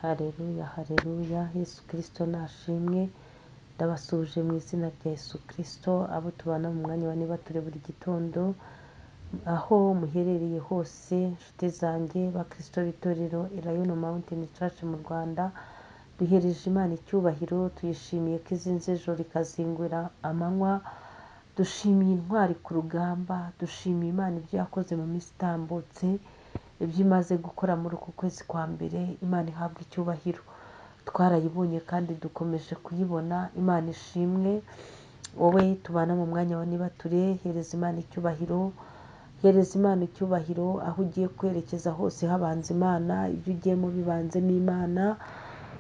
Hareruya, hareruya, Yesu Kristo nashimwe. Ndabasuhuje mu izina rya Yesu Kristo, abo tubana mu mwanya wa nibature buri gitondo, aho muherereye hose, inshuti zanjye, bakristo b'itorero Elayono Mountain Church mu Rwanda, duhereje Imana icyubahiro, tuyishimiye ko izinze ejo rikazingura amanywa, dushimiye intwari ku rugamba, dushimiye Imana ibyo yakoze mu minsi itambutse, ibyo imaze gukora muri uku kwezi kwa mbere. Imana ihabwa icyubahiro. Twarayibonye kandi dukomeje kuyibona. Imana ishimwe. Wowe tubana mu mwanya wa nibature, hereza Imana icyubahiro, hereza Imana icyubahiro. Aho ugiye kwerekeza hose habanza Imana, ibyo ugiyemo bibanzemo Imana,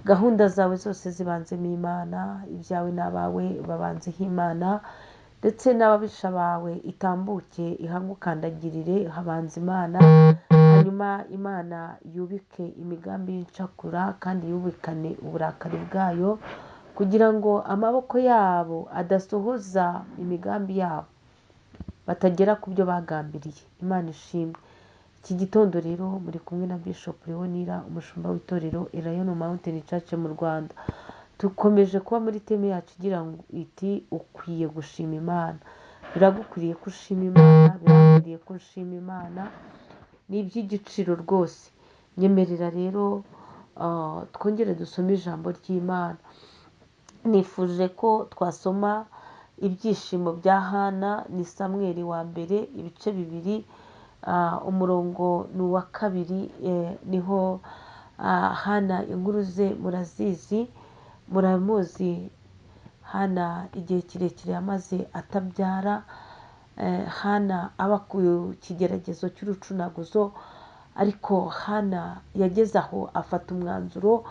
gahunda zawe zose zibanzemo Imana, ibyawe n'abawe babanzeho Imana, ndetse n'ababisha bawe itambuke ihagukandagirire, habanza Imana. Hanyuma Imana yubike imigambi y'incakura kandi yubikane uburakari bwayo, kugira ngo amaboko yabo adasohoza imigambi yabo, batagera ku byo bagambiriye. Imana ishimwe. Iki gitondo rero muri kumwe na Bishop Leonira, umushumba w'itorero Elayono Mountain Church mu Rwanda. Dukomeje kuba muri teme yacu igira ngo iti ukwiye gushima Imana. Biragukwiriye ko ushima Imana, birakwiriye ko ushima Imana, ni iby'igiciro rwose. Nyemerera rero twongere dusome ijambo ry'Imana. Nifuje ko twasoma ibyishimo bya Hana, ni Samweli wa mbere ibice 2, umurongo ni uwa 2, niho Hana inkuru ze murazizi, muramuzi. Hana igihe kirekire yamaze atabyara, Hana aba ku kigeragezo cy'urucunaguzo, ariko Hana yageze aho afata umwanzuro,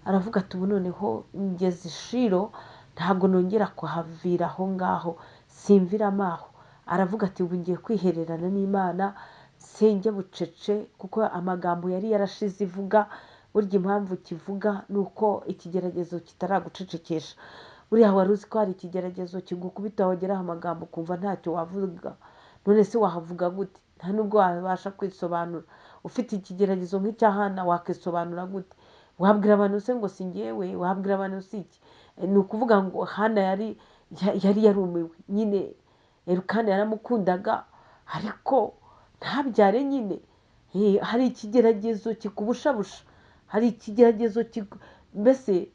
aravuga ati ubu noneho ngeze i Shilo, ntabwo nongera kuhavira aho ngaho, simviramo aho. Aravuga ati ubu ngiye kwihererana n'Imana, senge bucece, kuko amagambo yari yarashize ivuga. Burya impamvu kivuga ni uko ikigeragezo kitaragucecekesha. Buriya wari uzi ko hari ikigeragezo kigukubita wageraho amagambo ukumva ntacyo wavuga. None se wahavuga gute? Nta nubwo wabasha kwisobanura. Ufite ikigeragezo nk'icya Hana wakisobanura gute? Wabwira abantu se ngo si njyewe? Wabwira abantu si iki? Ni ukuvuga ngo Hana yari yarumiwe nyine. Elukana yaramukundaga ariko ntabyare nyine. Hari ikigeragezo kikubushabusha, hari ikigeragezo mbese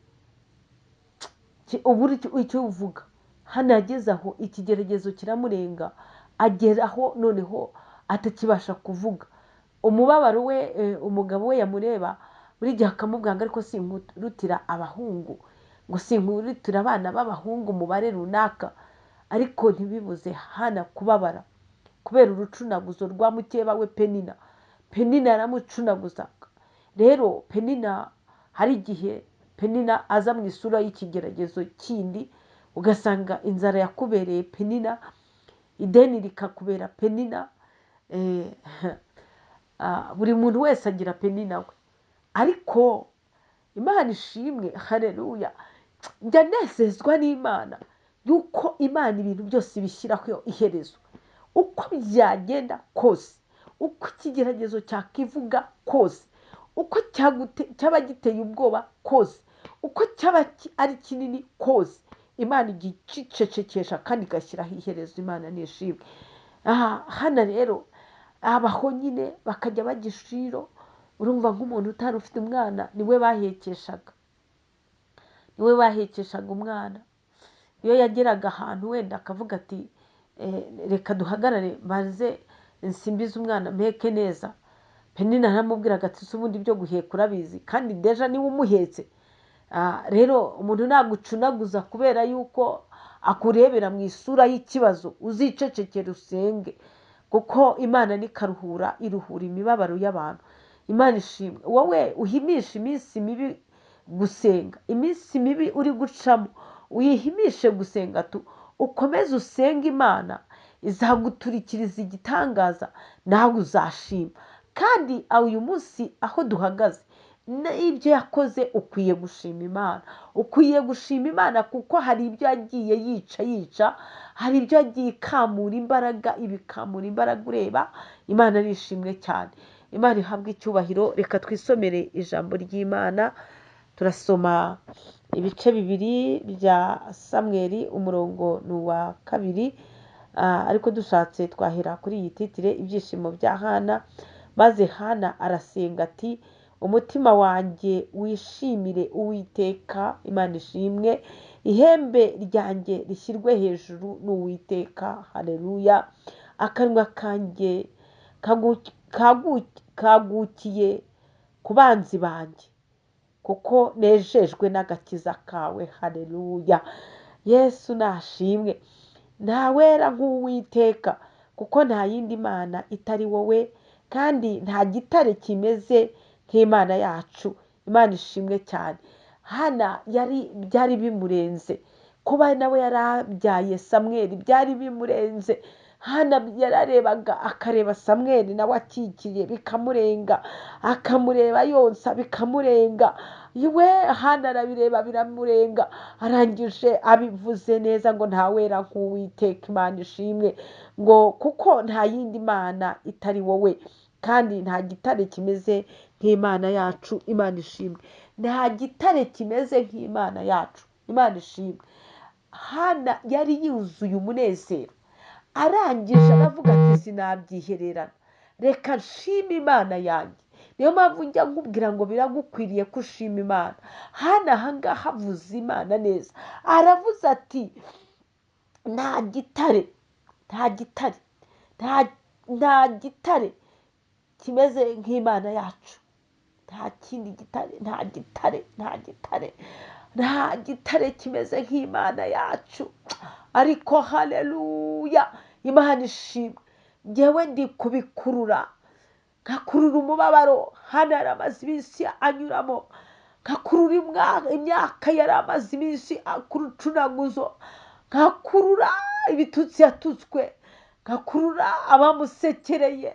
ubura icyo uvuga. Hana yageze aho ikigeragezo kiramurenga, ageraho noneho atakibasha kuvuga. Umubabaro we, umugabo we yamureba buri gihe akamubwira ngo ariko sinkurutira abahungu, ngo sinkurutira abana b'abahungu umubare runaka. Ariko ntibibuze Hana kubabara kubera urucunaguzo rwa mukeba we Penina. Penina yaramucunaguzaga. Rero Penina, hari igihe Penina aza mu isura y'ikigeragezo kindi, ugasanga inzara yakubereye Penina, ideni rikakubera Penina. Buri muntu wese agira Penina we. Ariko Imana ishimwe, haleluya. Njya nezezwa n'Imana yuko Imana ibintu byose ibishyiraho iherezo. Uko byagenda kose, uko ikigeragezo cyakivuga kose, uko cyaba giteye ubwoba kose, uko cyaba ari kinini kose, Imana igicecekesha kandi igashyiraho iherezo. Imana nishimwe. Hana rero abaho nyine bakajya bajya i Shilo. Urumva nk'umuntu utari ufite umwana niwe bahekeshaga, niwe bahekeshaga umwana. Iyo yageraga ahantu wenda akavuga ati reka duhagarare maze nsimbize umwana mpeke neza, Penina aramubwiraga ati se ubundi ibyo guheka urabizi, kandi deja niwe umuhetse. Rero umuntu nagucunaguza kubera yuko akurebera mu isura y'ikibazo, uzicecekere usenge, kuko Imana nikaruhura, iruhura imibabaro y'abantu. Imana ishimwe. Wowe uhimishe iminsi mibi gusenga, iminsi mibi uri gucamo uyihimishe gusenga tu, ukomeze usenge Imana, izaguturikiriza igitangaza, nawe uzashima. Kandi uyu munsi aho duhagaze n'ibyo yakoze, ukwiye gushima Imana, ukwiye gushima Imana kuko hari ibyo yagiye yica, hari ibyo yagiye ikamura imbaraga, ibikamura imbaraga ureba. Imana nishimwe cyane, Imana ihabwe icyubahiro. Reka twisomere ijambo ry'Imana. Turasoma ibice bibiri bya Samweli, umurongo ni uwa kabiri, ariko dushatse twahera kuri iyi titre, ibyishimo bya Hana. Maze Hana arasenga ati: "Umutima wanjye wishimire Uwiteka, Imana ishimwe, ihembe ryanjye rishyirwe hejuru n'Uwiteka, haleluya. Akanwa kanjye kagukiye ku banzi banjye, kuko nejejwe n'agakiza kawe, haleluya." Yesu nashimwe. Ntawera nk'Uwiteka, kuko nta yindi mana itari wowe, kandi nta gitare kimeze nk'Imana yacu. Imana ishimwe cyane. Hana yari byari bimurenze kuba nawe yarabyaye Samweli, byari bimurenze. Hana yararebaga, akareba Samweli nawe akikiye, bikamurenga, akamureba yonsa, bikamurenga. Iwe Hana arabireba biramurenga. Arangije abivuze neza ngo ntawera nk'Uwiteka, Imana ishimwe, ngo kuko nta yindi mana itari wowe, kandi nta gitare kimeze nk'Imana yacu. Imana ishimwe. Nta gitare kimeze nk'Imana yacu. Imana ishimwe. Hana yari yuzuye umunezero. Arangije aravuga ati: "Sinabyihererana, reka nshime Imana yanjye." Niyo mpamvu njya nkubwira ngo biragukwiriye ko ushima Imana. Hano ahangaha avuze Imana neza, aravuze ati: "Nta gitare, nta gitare, nta gitare kimeze nk'Imana yacu, nta kindi gitare, nta gitare, nta gitare, nta gitare kimeze nk'Imana yacu." Ariko haleluya, Imana ishimwe. Ngewe ndi kubikurura, nkakurura umubabaro hano yari amaze iminsi anyuramo, nkakurura imyaka yari amaze iminsi akurucunaguzo, nkakurura ibitutsi yatutswe, nkakurura abamusekereye,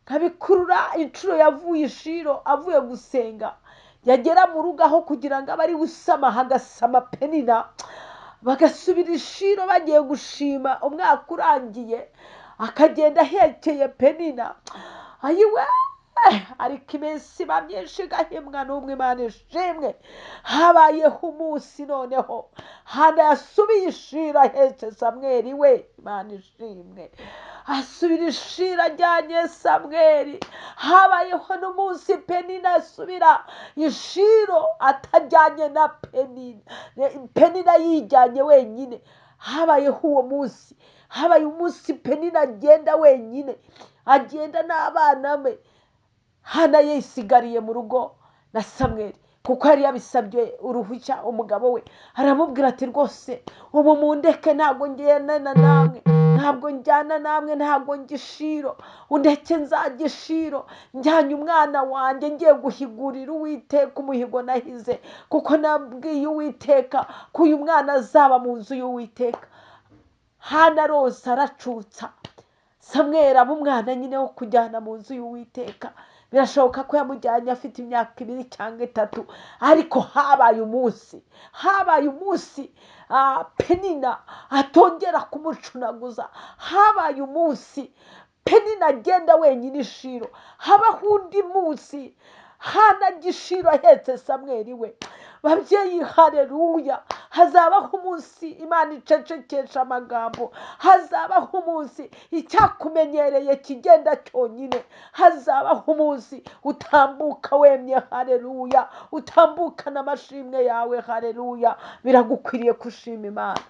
nkabikurura inshuro yavuye ishiro avuye gusenga, yagera mu rugo aho kugira ngo abe ari gusama hagasama Penina, bagasubira ishiro bagiye gushima umwaka urangiye, akagenda ahekeye Penina. Ayiwe, ariko iminsi iba myinshi igahimwa n'umwe. Imana ishimwe. Habayeho umunsi noneho Hana yasubiye ishiro ahetse Samweli we. Imana ishimwe. Asubira ishiro ajyanye Samweli. Habayeho n'umunsi Penina asubira ishiro atajyanye na Penina, Penina yijyanye wenyine. Habayeho uwo munsi, habaye umunsi Penina agenda wenyine, agenda n'abana be, Hana yisigariye mu rugo na Samweli, kuko yari yabisabye uruhushya umugabo we. Aramubwira ati: "Rwose ubu mundeke, ntabwo ngendana namwe, ntabwo njyana namwe, ntabwo njya ishiro, undeke nzajya ishiro njyanye umwana wanjye, ngiye guhigurira Uwiteka umuhigo nahize, kuko nabwiye Uwiteka ko uyu mwana azaba mu nzu y'Uwiteka." Hana rose aracutsa, Samweli aba umwana nyine wo kujyana mu nzu y'Uwiteka. Birashoboka ko yamujyanye afite imyaka 2 cyangwa 3. Ariko habaye umunsi, habaye umunsi Penina atongera kumucunaguza. Habaye umunsi Penina agenda wenyine ishiro. Habaho undi munsi Hana gishiro ahetse Samweli we. Babyeyi, haleluya, hazabaho umunsi Imana icecekesha amagambo, hazabaho umunsi icyakumenyereye kigenda cyonyine, hazabaho umunsi utambuka wemye, haleluya, utambukana amashimwe yawe, haleluya. Biragukwiriye gushima Imana.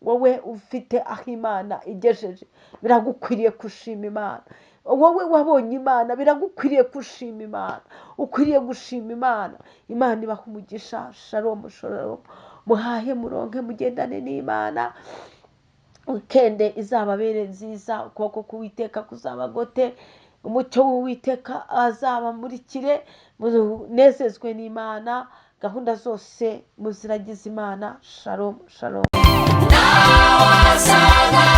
Wowe ufite aho Imana igejeje, biragukwiriye gushima Imana. Wowe wabonye Imana, biragukwiriye gushima Imana. Ukwiriye gushima Imana. Imana ibaha umugisha. Shalom, shalom. Muhahe muronke, mugendane n'Imana. Wikende izababere nziza, ukuboko k'Uwiteka kuzabagote, umucyo w'Uwiteka azabamurikire, munezezwe n'Imana. Gahunda zose muziragize Imana. Shalom, shalom. Nawasaga.